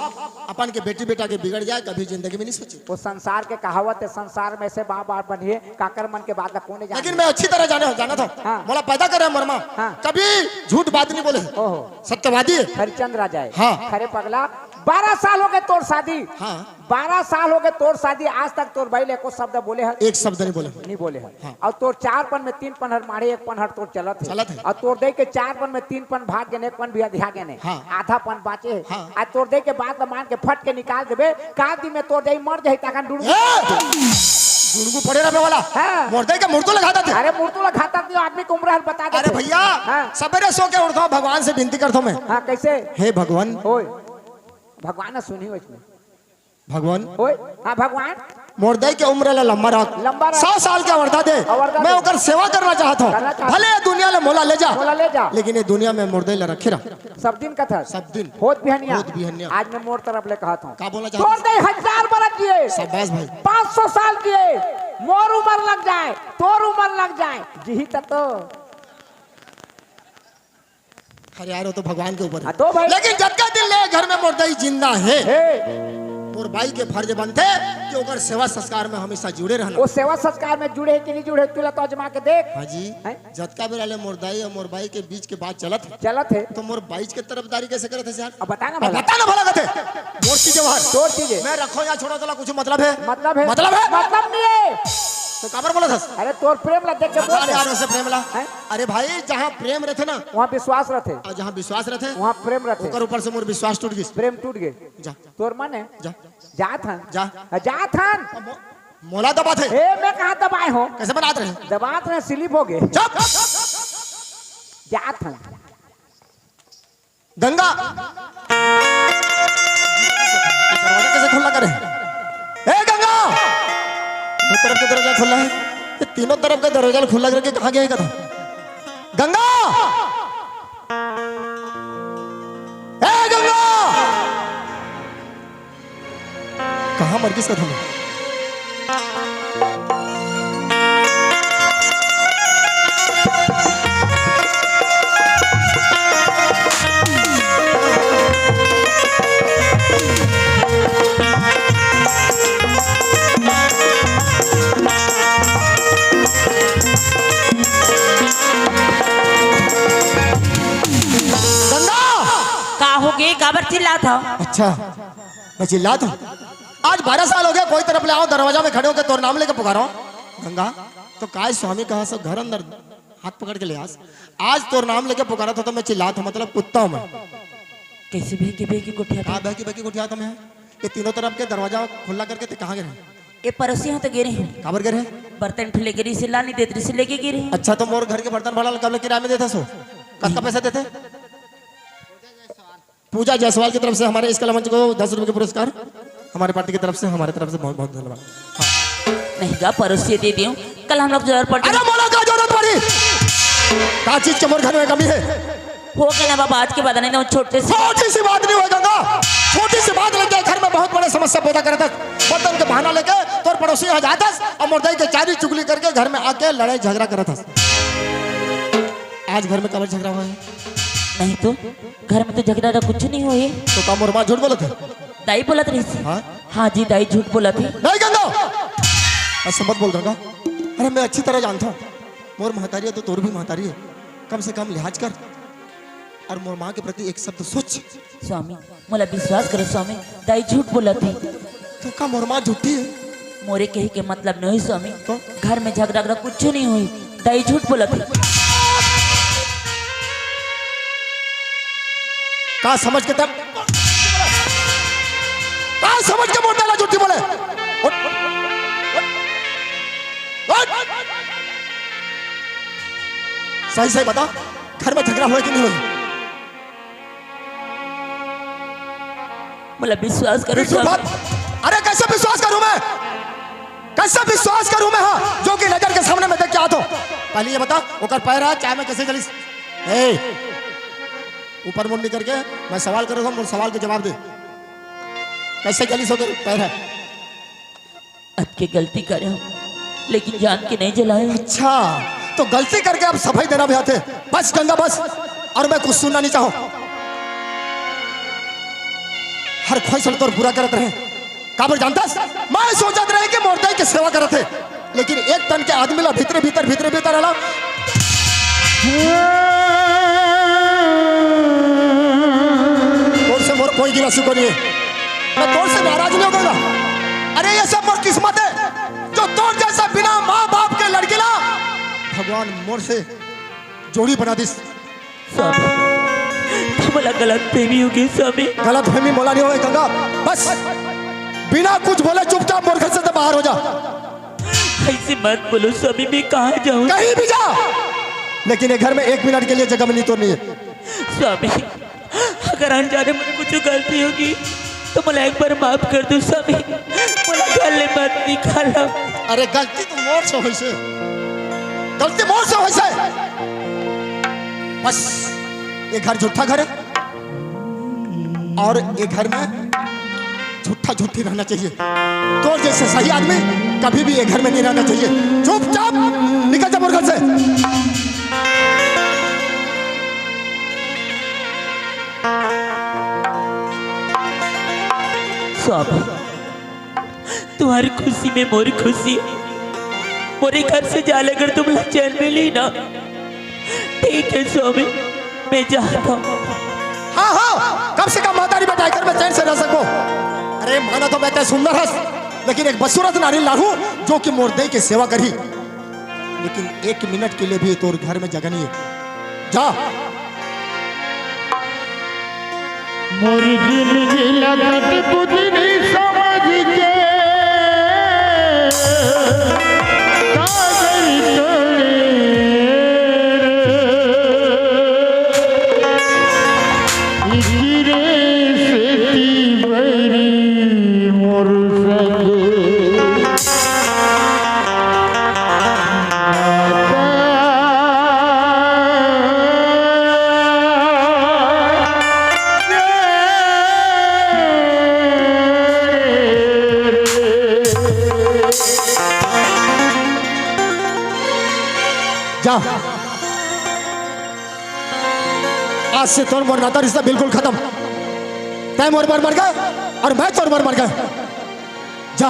अपन के बेटी बेटा के बिगड़ जाए, कभी जिंदगी में नहीं सोचे। वो संसार के कहावत हे, संसार में से माँ बाप बनिए, काकर मन के बात ला कोने जाने। लेकिन मैं अच्छी तरह जाने, जानत हूँ। हाँ। मोला पैदा करे मोर माँ। हाँ। कभी झूठ बात नहीं बोले। ओहो। सत्यवादी हे। हरिचंद राजा हे। हाँ। अरे पगला, बारह साल हो गए तोर शादी। हाँ। बारह साल हो गए तोर शादी, आज तक तोर बाई ले एको शब्द बोले हस? एक शब्द नहीं बोले। नहीं बोले हस। हाँ। अउ तोर चार पन में तीन पन हर माढ़े, एक पन हर तोर चलत हे। चलत हे। अउ तोर दई के चार पन में तीन पन भाग गेने, एक पन भी अधिया गेने। हाँ। आधा पन बाचे हे। हाँ। आज तोर दई के बात ला मान के फट के निकाल देबे, का दिन में तोर दई मर जाही, ताकन डुड़गु। ए! डुड़गु पड़े रहबे वाला। हाँ। मोर दई के मुर्दो ला घातत हे। अरे मुर्दो ला घातत नहीं, आदमी के उम्र हर बता अरे देथे। भैया, हाँ। सबेरे सो के उठता हूँ, भगवान से विनती करता हूँ मैं। हाँ, कैसे? हे भगवान। ओए, भगवान ना सुनी हो इसमें। भगवान। ओए, हाँ भगवान। मोर दई के उम्र ला लंबा रख। लंबा रख। सौ साल के अवरता दे। अवरता मैं दे। ओकर सेवा करना चाहत हूँ। करना चाहत भले ये दुनिया ले मोला ले जा। मोला ले जा। लेकिन ये दुनिया में मोर दई ला रखे रह। सब दिन कथा। सब दिन। होत बिहनिया। होत बिहनिया। आज मैं मोर तरफ ले कहत हूँ। का बोलना चाहत तोर हूँ? दई हजार बरस जिए। शाबाश भाई। पाँच सौ साल जिए। मोर उम्र लग जाए, तोर उम्र लग जाए। जिही त तो। अरे यार, वो तो भगवान के ऊपर हे। हाँ, तो भाई। लेकिन जतका दिन ले घर में मोर दई जिंदा हे, हे। मोर बाई के फर्ज बनथे कि ओकर सेवा संस्कार में हमेशा जुड़े रहना। वो सेवा संस्कार में जुड़े हे कि नहीं जुड़े, तुला तो आजमा के देख। हाँ जी। हैं? जतका बेरा ले मोर दाई अउ मोर बाई के बीच के बात चलत हे, चलत हे। तो मोर बाई के तरफदारी कैसे करत हे यार? अब बता ना अब भला। बता ना भला कथे। मोर चीज हे। तोर चीज हे। मैं रखो या छोड़ो, तोला कुछ मतलब हे? मतलब हे। मतलब हे? मतलब नहीं हे। तो काबर बोलत हस? अरे तोर प्रेम ला देख के बता बोल। यार, वैसे प्रेम ला। हैं? अरे भाई, जहाँ प्रेम रहथे ना, वहाँ विश्वास रहथे। अउ जहाँ विश्वास रहथे, वहाँ प्रेम रहथे। ओकर ऊपर से मोर विश्वास टूट गिस। प्रेम टूट गे। जा। तोर मन हे? जा। जात हन। जा। हाँ, जात हन। अब मो-, मोला दबाथे। ए, मैं कहाँ दबाए हों? कैसे बनात रहे? दबात रहे, slip हो गे। चुप। जात हन। गंगा। दरवाजा कैसे खुला करे? ए गंगा! दो तरफ के दरवाजा खुला हे। ये तीनों तरफ का दरवाजा खुला करके कहाँ गया हे कथा? गंगा, ए गंगा, कहाँ मर गिस कथम? गंगा! का हो गे? काबर चिल्लात हव? अच्छा, मैं चिल्लात हूँ। आज बारह साल हो गया, कोई तरफ ले आऊं, दरवाजा में खड़े होके तोर नाम लेके पुकारो, गंगा। तो काय स्वामी कहा सब घर अंदर हाथ पकड़ के ले आस। आज तोर नाम लेके पुकारा था तो मैं चिल्लात हूँ, मतलब कुत्ता हूँ मैं। कैसे भी के बेकी गोठिया था? हाँ, बेकी बेकी गोठिया था मैं। ये तीनों तरफ के दरवाजा खुला करके ते कहाँ गे रहे? ये पड़ोसी यहाँ तो गे रहे हैं। काबर गे रहे? बर्तन ठुले गे रहे, से ला नहीं देत रहे, से लेके गे रहे हैं। अच्छा, तो मोर घर के बर्तन भाड़ा कब ले किराए में देता सो? कब का पैसा देते? पूजा जायसवाल की तरफ से हमारे इस कला मंच को दस रुपए के पुरस्कार, हमारे पार्टी की तरफ से, हमारे तरफ से बहुत बहुत धन्यवाद। नहीं गा, पड़ोसी दे दियो, कल हम लोग जरूर पड़ अरे मोला का जरूरत पड़ी? का चीज के मोर घर में कमी है? हो गया ना बाबा, आज के बाद नहीं, छोटे से छोटी सी बात नहीं होएगा गा। छोटी सी बात लेके घर में बहुत बड़े समस्या पैदा करत हस। बर्तन के बहाना लेके तोर पड़ोसी यहाँ जात हस और मोर दाई के चारी चुगली करके घर में आके लड़ाई झगड़ा करत हस। आज घर में काबर झगड़ा हुआ है? नहीं तो, घर में तो झगड़ा कुछ नहीं हुआ है। तो का मोर माँ झूठ बोलत है? दाई बोलत रही थी। हाँ? हाँ जी, दाई झूठ बोलत है। नहीं गंगा, ऐसा मत बोल गंगा। अरे मैं अच्छी तरह जानता हूँ, मोर महतारी है तो तोर भी महतारी है, कम से कम लिहाज कर और मोर माँ के प्रति एक शब्द सोच। स्वामी, मोला विश्वास करो स्वामी, दाई झूठ बोलत हे। तो का मोर माँ झूठी है? मोरे कहे के मतलब नहीं स्वामी, तो? घर में झगड़ा झगड़ा कुछ नहीं हुई, दाई झूठ बोलत हे। का समझ के तब, का समझ के मोर दाई ला झूठी बोले? उठ, उठ, उठ। सही सही बता, घर में झगड़ा हुआ कि नहीं हुआ? मोला विश्वास करो स्वामी। अरे कैसे विश्वास करूं मैं? कैसे विश्वास करूं मैं? हाँ, जो कि नजर के सामने मैं देख के आतो। पहले ये बता, ओकर पैर हा, चाय में कैसे जलिस? ए, ऊपर मुंडी करके मैं सवाल करूंगा, मोर सवाल के जवाब दे। कैसे जलिस ओकर पैर हा? अतके गलती करे हूँ, लेकिन जान के नहीं जलाए। अच्छा, तो गलती करके अब सफाई देना भी आथे। बस गंगा बस, और मैं कुछ सुनना नहीं चाहूँ। हर ख्वाहिश तोर पूरा करत रहे। काबर जानतस? मैं सोचत रहे कि मोर दाई के सेवा करत हे, लेकिन एक तन के आदमी ला भीतरे भीतर, भीतरे भीतर आला तोर से मोर कोई गिला शिकवा नहीं है। मैं तोर से नाराज नहीं हो गया। अरे ये सब मोर किस्मत है, जो तोर जैसा बिना माँ बाप के लड़की ला भगवान मोर से जोड़ी बना दिस। स्वामी, मोला गलत फहमी हो गई स्वामी। गलत फहमी मोला नहीं होए गंगा, बस बिना कुछ बोले चुपचाप मोर घर से तो बाहर हो जा। ऐसे मत बोलो स्वामी, मैं कहाँ जाऊँ? कहीं भी जा, लेकिन ये घर में एक मिनट के लिए जगह मिलनी तो नहीं है। स्वामी, अगर अनजाने में कुछ गलती होगी तो मोला एक बार माफ कर दो स्वामी, मोला घर ले मत निकालो। अरे गलती तो मोर से होइसे, गलती मोर से होइसे। बस ये घर झूठा घर है और ये घर में झूठा झूठी रहना चाहिए। तोर जैसे सही आदमी कभी भी ये घर में नहीं रहना चाहिए। चुपचाप निकल जा मोर घर से। स्वामी, तुम्हारी खुशी में मोरी खुशी। मोरे घर से जाले अगर तुमला चैन मिली ना, ठीक है स्वामी, मैं जाता हूँ। हाँ, हाँ, कम से कम महतारी बेटा घर में चैन से रह सको। अरे माना तो मैं तैं सुंदर हस, लेकिन एक बदसूरत नारी लाहू जो कि मोर दाई के सेवा करही। लेकिन एक मिनट के लिए भी तोर घर में जगह नहीं है। जा। मोर जिंदगी ला कठपुतली समझ के कागज तोड़े रे। इकरे सेती बैरी मोर सगे। आज से तोर मोर नाता रिश्ता बिल्कुल खत्म। तैं मोर बर मर गे अउ मैं तोर बर मर गेंव। जा।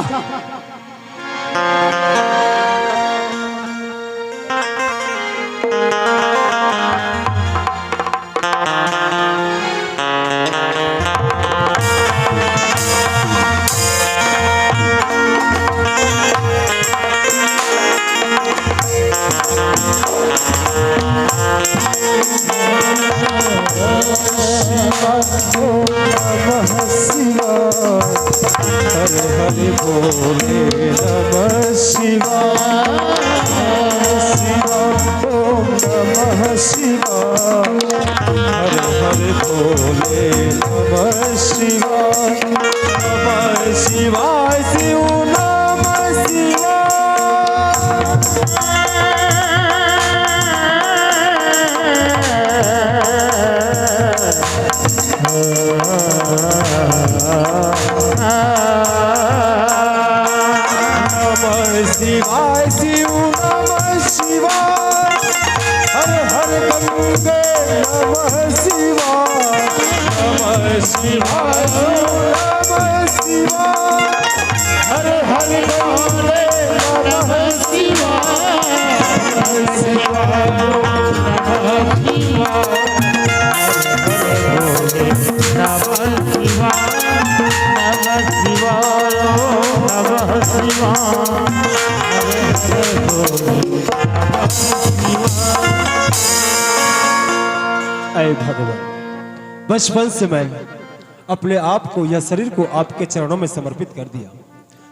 नमः शिवाय। हर हर भोले नमः शिवाय। शिवाय, ओम नमः शिवाय। हर हर भोले नमः शिवाय। नमः शिवाय शिव नमः शिवाय। नमः शिवाय शिव नमः शिवाय। हर हर गंगे नमः शिवाय। नमः शिवाय नमः शिवाय। हर हर गंगे नमः शिवाय। नमः शिवाय नमः शिवाय। नमः शिवाय नमः शिवाय। नमः शिवाय नमः शिवाय। अय भगवान, बचपन से मैं अपने आप को, यह शरीर को आपके चरणों में समर्पित कर दिया,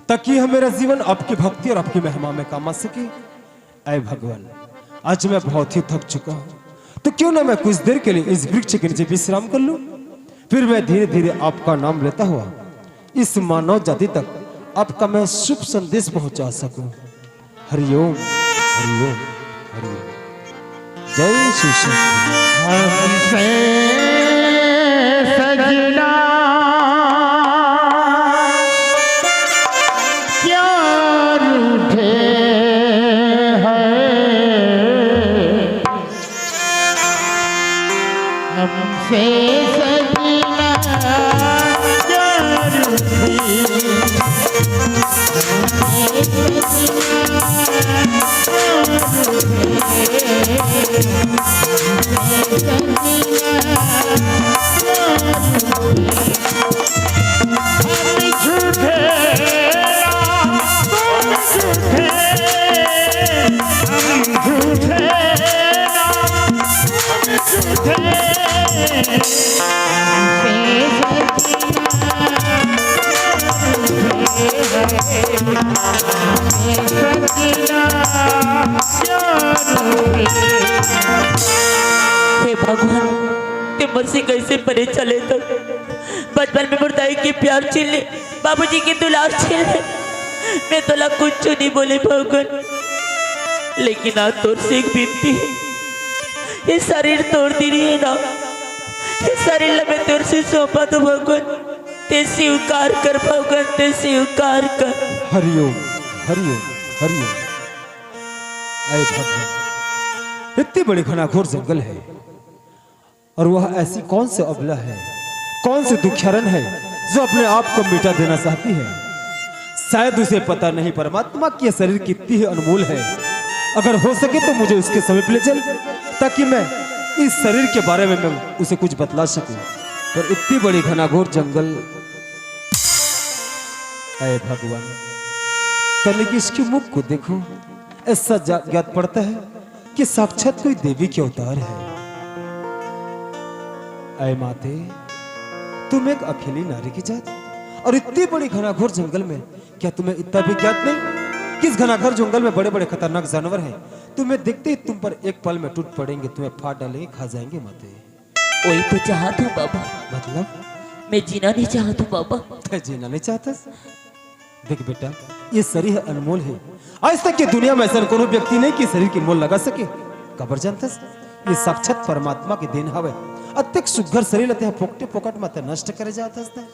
ताकि यह मेरा जीवन आपकी भक्ति और आपकी महिमा में काम आ सके। अय भगवान, आज मैं बहुत ही थक चुका हूँ, तो क्यों ना मैं कुछ देर के लिए इस वृक्ष के नीचे विश्राम कर लूँ, फिर मैं धीरे धीरे आपका नाम लेता हुआ इस मानव जाति तक आपका मैं शुभ संदेश पहुँचा सकूँ। हरिओम, हरिओम, हरिओम। जय शिव शंकर। हमसे सजना क्या रूठे हैं, हमसे सजना क्या रूठे। हे भगवान, तैं मोर से कइसे परे चले तो? बचपन में मोर दाई के प्यार छीन ले, बाबूजी के दुलार छीन ले। मैं तोला कुछ नहीं बोले भगवान, लेकिन आज तोर से एक विनती हे, ये शरीर तोर दे रहे ना, ये शरीर ला मैं तोर से सौंपा तो भगवान, तैं स्वीकार कर भगवान, तैं स्वीकार कर। हरिओम, हरिओम, हरिओम। अय भगवान, इतनी बड़ी घनाघोर जंगल है और वह ऐसी कौन सी अबला है, कौन सी दुखियारन है जो अपने आप को मिटा देना चाहती है? शायद उसे पता नहीं परमात्मा कि यह शरीर कितनी ही अनमोल है। अगर हो सके तो मुझे उसके समीप ले चल, ताकि मैं इस शरीर के बारे में मैं उसे कुछ बतला सकूं। पर इतनी बड़ी घनाघोर जंगल, अय भगवान, तनिक इसके मुख को देखो, ऐसा जा-, ज्ञात पड़ता है कि साक्षात कोई देवी के अवतार है। अय माते, तुम एक अकेली नारी की जात और इतनी बड़ी घनाघोर जंगल में, क्या तुम्हें इतना भी ज्ञात नहीं कि इस घनाघोर जंगल में बड़े-बड़े खतरनाक जानवर हैं? तुम्हें देखते ही तुम पर एक पल में टूट पड़ेंगे, तुम्हें फाड़ डालेंगे, खा जाएंगे माते। वही तो चाहत हूँ बाबा। मतलब? मैं जीना नहीं चाहत हूँ बाबा। तैं जीना नहीं चाहता? देख बेटा, ये शरीर अनमोल है। आज तक ये दुनिया में ऐसा कोनो व्यक्ति नहीं कि शरीर के मोल लगा सके। काबर जानथस? ये साक्षात परमात्मा के देन हवे। अतेक सुघर शरीर ला तैं फोकटे फोकट में तैं नष्ट करे जाथस तैं।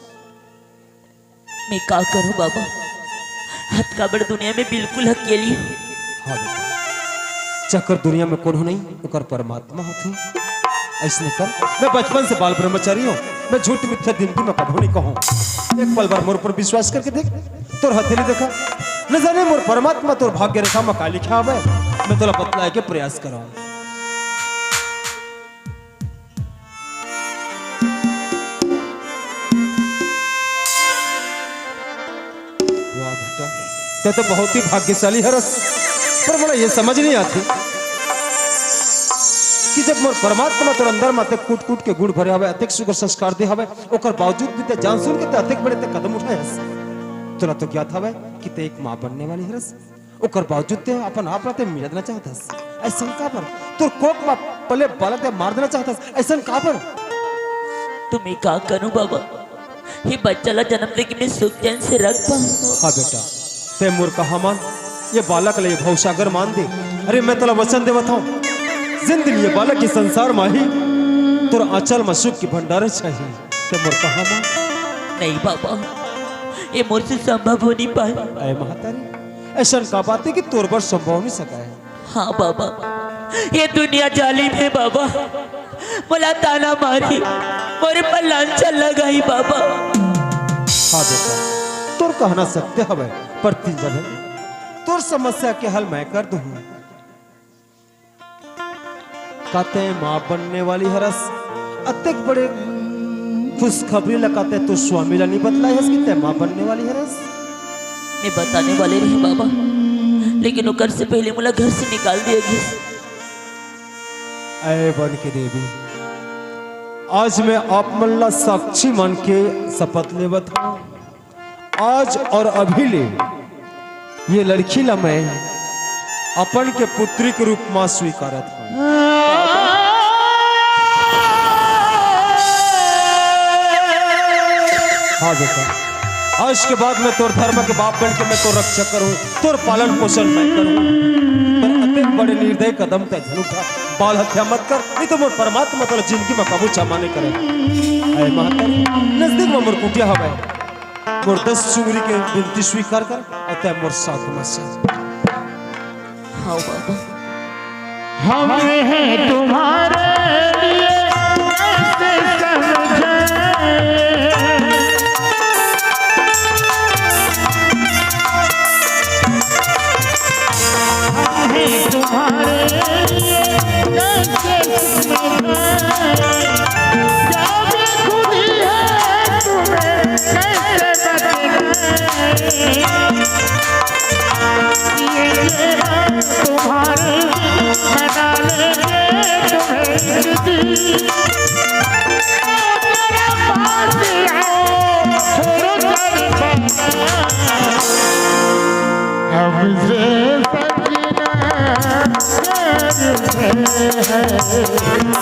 मैं का करूं बाबा, अतका बड़ दुनिया में बिल्कुल अकेली हूं। हाँ बेटा, जेकर दुनिया में कोनो नहीं, ओकर परमात्मा होथे। अइसने कर, मैं बचपन से बाल ब्रह्मचारी हूँ, मैं झूठ मिथ्या जिंदगी में कभू नहीं कहूँ। एक पल बार मोर पर विश्वास करके देख, तोर हथेली देखा, न जाने मोर परमात्मा तोर भाग्य रेखा में का लिखा हवे, मैं तोला बतलाए के प्रयास करहूँ। वाह बेटा, तैं तो बहुत ही भाग्यशाली हरस, पर मोला ये समझ नहीं आती कि जब मोर परमात्मा तोर अंदर में अतेक कूट कूट के गुण भरे हवे, अतेक सुघर संस्कार दे हवे, ओकर बावजूद भी तैं जान सुन के तैं अतेक बड़े तैं कदम उठाए हस। तोला तो ज्ञात हवे कि तैं एक माँ बनने वाली हरस, ओकर बावजूद तैं अपन आप ला तैं मिला देना चाहत हस। अइसन काबर? तोर कोख में पले बालक तैं मार देना चाहत हस। अइसन काबर? त मैं का करूं बाबा, ये बच्चा ला जन्म दे के मैं सुख चैन से रख पाऊं? हाँ बेटा, तैं मोर कहा मान, ये बालक ला ये भवसागर मान दे। अरे मैं तोला वचन देवत हूँ, जिन दिन ये बालक के संसार में आही, तोर आंचल में सुख के भंडार छाही। तैं मोर कहा मान। नहीं बाबा, ये मोर से संभव हो नहीं पाए। अय महतारी, अइसन का बात हे कि तोर बर संभव नहीं सकय? हाँ बाबा, ये दुनिया जालिम हे बाबा, मोला ताना मारही, मोर पर लांछन लगाही बाबा। हाँ बेटा, तोर कहना सत्य हवय, पर तीन जने तोर समस्या के हल मैं कर दूंहूं। का तैं माँ बनने वाली हरस? अतेक बड़े खुशखबरी ला का तैं तोर स्वामी ला नहीं बतलाए हस कि तैं माँ बनने वाली हरस? मैं बताने वाले रहे बाबा, लेकिन ओकर से पहले मोला घर से निकाल दिया गया। अय बन के देवी, आज मैं आप मन ला साक्षी मान के शपथ लेवत हूँ, आज और अभी ले ये लड़की ला मैं अपन के पुत्री के रूप में स्वीकारत हूँ। हाँ बेटा, आज के बाद मैं तोर धर्म के बाप बन के मैं तोर रक्षा करूँ, तोर पालन पोषण मैं करूँ। पर अतेक बड़े निर्दय कदम तैं झन उठा, बाल हत्या मत कर, नहीं तो मोर परमात्मा तोला जिंदगी में कबू क्षमा नहीं करे। अय महतारी, नजदीक में मोर कुटिया हवय, मोर दस चुंगरी के विनती स्वीकार कर, अउ तैं मोर साथ में चल। हाँ बाबा। हम हैं तुम्हारे लिए कैसे समझाएं? हम हैं तुम्हारे लिए कैसे समझाएं? क्या बेखुदी है तुम्हें कैसे बतलाएं? ये तुम्हारे मना लेंगे तुम्हें दिल। हमसे सजना प्यार है, सजना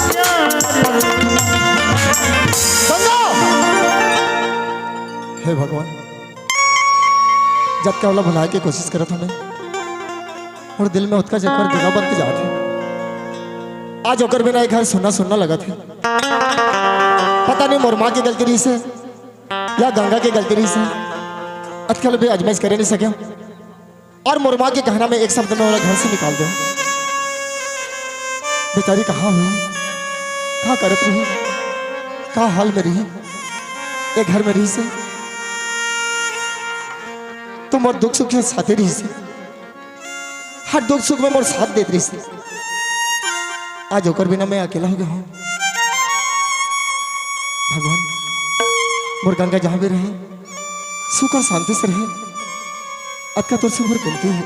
प्यार। गंगा! हे भगवान, जतका ओला भुलाए के कोशिश करत हंव मैं, मोर दिल में ओतका जबर जगह बनत जात हे। आज ओकर बिना ये घर सुन्ना सुन्ना लगत हे। पता नहीं मोर माँ के गलती रहिस हे या गंगा के गलती रहिस हे, अतका ले भी आजमाइश करे नहीं सके। अउ मोर माँ के कहना में एक शब्द में ओला घर से निकाल देंव। बेचारी कहाँ होही, का करत रही, का हाल में रही, ए घर में रहिस हे त मोर दुख सुख के साथे रहिस हे, हर दुख सुख में मोर साथ देत रहिस हे। आज ओकर बिना मैं अकेला हो गे हंव। भगवान, मोर गंगा जहाँ भी रहे, सुख अउ शांति से रहे, अतका तोर से मोर विनती हे।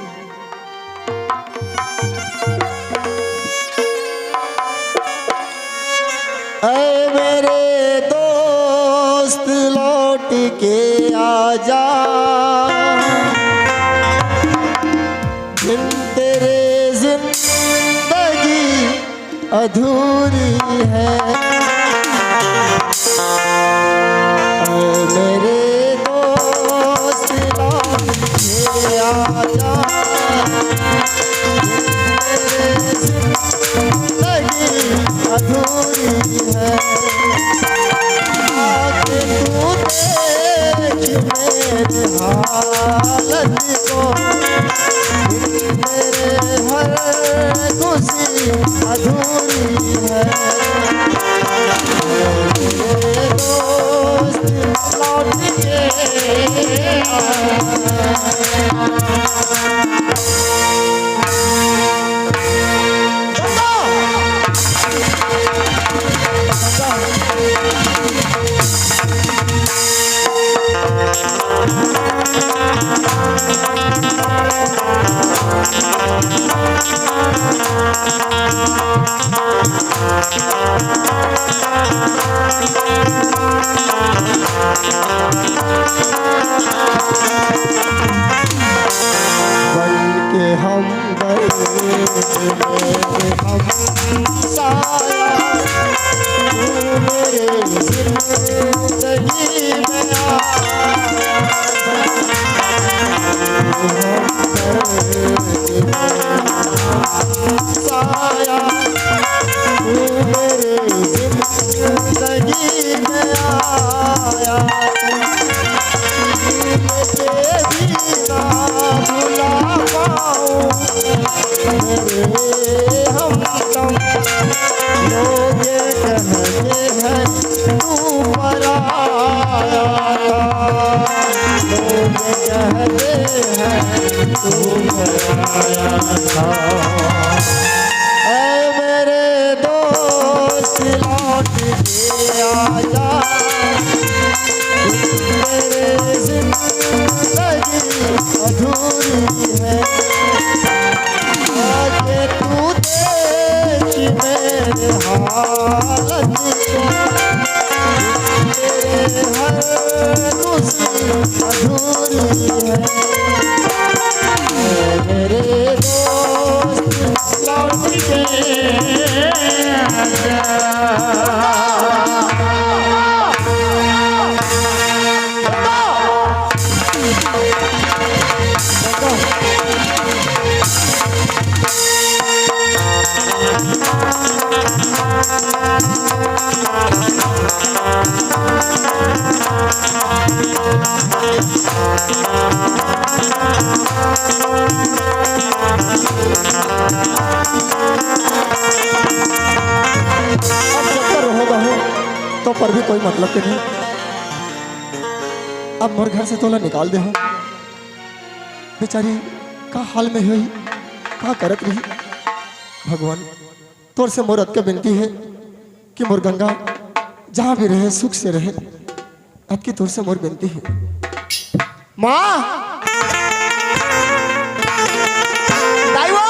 ऐ मेरे दोस्त, लौट के आजा, बिन तेरे जिंदगी अधूरी है। ऐ मेरे दोस्त, लौट के आजा, जिंदगी अधूरी है। आके तू देख मेरे मेरे हालत को, तेरे हर खुशी अधूरी है। मेरे दोस्त लौट के आ। बल्कि हम दर्द में हम साया, तू मेरे जिंदगी में आया। साया, तू मेरे जिंदगी में आया। तुझे भी ना भुला पाऊं। मेरे हमदम लोग कहते हैं तू पराया था। लोग कहते हैं तू पराया था। ऐ मेरे दोस्त लौट के आजा, मेरे जिंदगी अधूरी है। आके तू देख मेरे हालत को, मेरे हर खुशी अधूरी है। मेरे दोस्त लौट के आजा। अब जब तक रहोगा हो, तो पर भी कोई मतलब के नहीं। अब मोर घर से तोला निकाल दे हो। बेचारी का हाल में होही, का करत रही। भगवान, तोर से मोर अतके बिनती है कि मोर गंगा जहाँ भी रहे, सुख से रहे। अतके तोर से मोर बिनती है। माँ! दाई वो!